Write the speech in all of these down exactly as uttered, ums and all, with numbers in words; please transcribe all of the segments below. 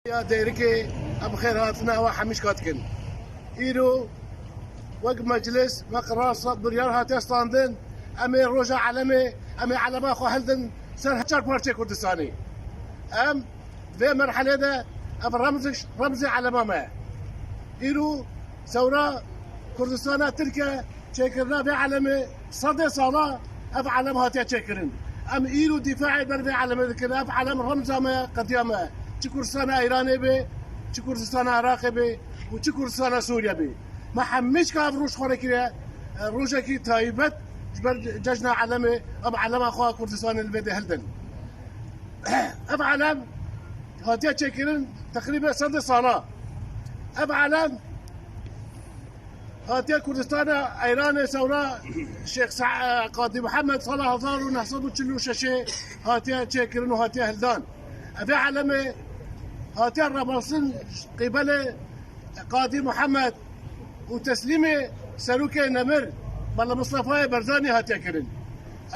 Ya Dêrikê, em xêrhatina we hemîşka dikin. Îro wek meclis me qirar sa-, biryar hate standin, em ê roja elemê, em ê elema xwe hildin ser çar parçeyê Kurdistanê. Em vê merhelê de ev remziş, remzê elema me. Îro sewra Kurdistana Tirk e, çêkirina vê elemê sedê sala ev elem hatiye çêkirin. Em îro dîfaê ber vê elemê dikin. Ev elem remza me, qediya me. Çi Kurdistana Îranê be, çi Kurdistana Iraqê be û çi Kurdistana Sûriye be. Me hemîşka ev roj xwe re kiriye, e, rojekî taybet ji ber cejna elemê, em elema xwe Kurdistanê li vê de hildin. Ev elem hatiye çêkirin teqrîben sedê sala. Ev elem hatiye Kurdistana Îranê sewra Şêx Sa-, Qadî Mihemed sala hezar û neh sed û çil û şeşê hatiye çêkirin û hatiye hildan. Evê elemê hatiye ramastin qîbelê Qadî Mihemed û teslîmê serokê nemir Mela Mistefayê Barzanî hatiye kirin.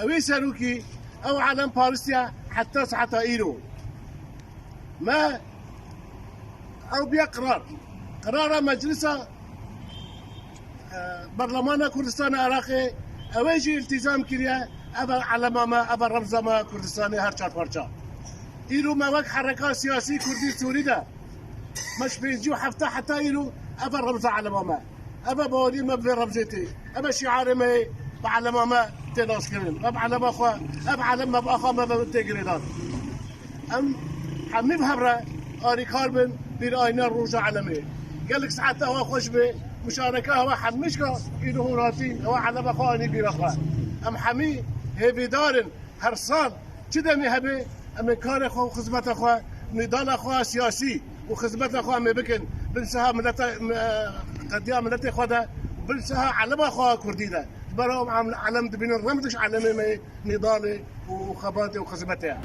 Ewî serokî ew elem paristiye heta saeta îro. Me ew biya qirar. Qirara Meclisa, e, Berlemana Kurdistana Iraqê, ew ê jî îltîzam kiriye, ev e elema me, ev e remza me Kurdistanê her çar parça. Îro me wek hereka siyasî Kurdî Sûrî de, me ji pêncî û hefta heta îro, ev e remza elema me. Ev e bawerî me bi vê remzê tê. Ev e şiarê me yê bi elema me tê naskirin. Ev elema xwe, ev elem me bi axa me ve tê girêdan. Em hemî bi hev re alîkar bin bîrayîna roja elemê. Gelek saeta hewa xweş be, muşareka hewa hemîşka îro hûn hatî, hewa elema xwe anî bîra xwe. Em hemî hêvîdar in her sal çi demê hebe, em ê karê xwe û xizmeta xwe, nîdala xwe siyasî û xizmeta xwe em ê bikin. Bin siha mileta, me-, qediya miletê xwe de û bin siha elema xwe Kurdî de. Ji ber ew em elem dibînin remziş elemê me yê nîdalê û xebatê û xizmetê ye.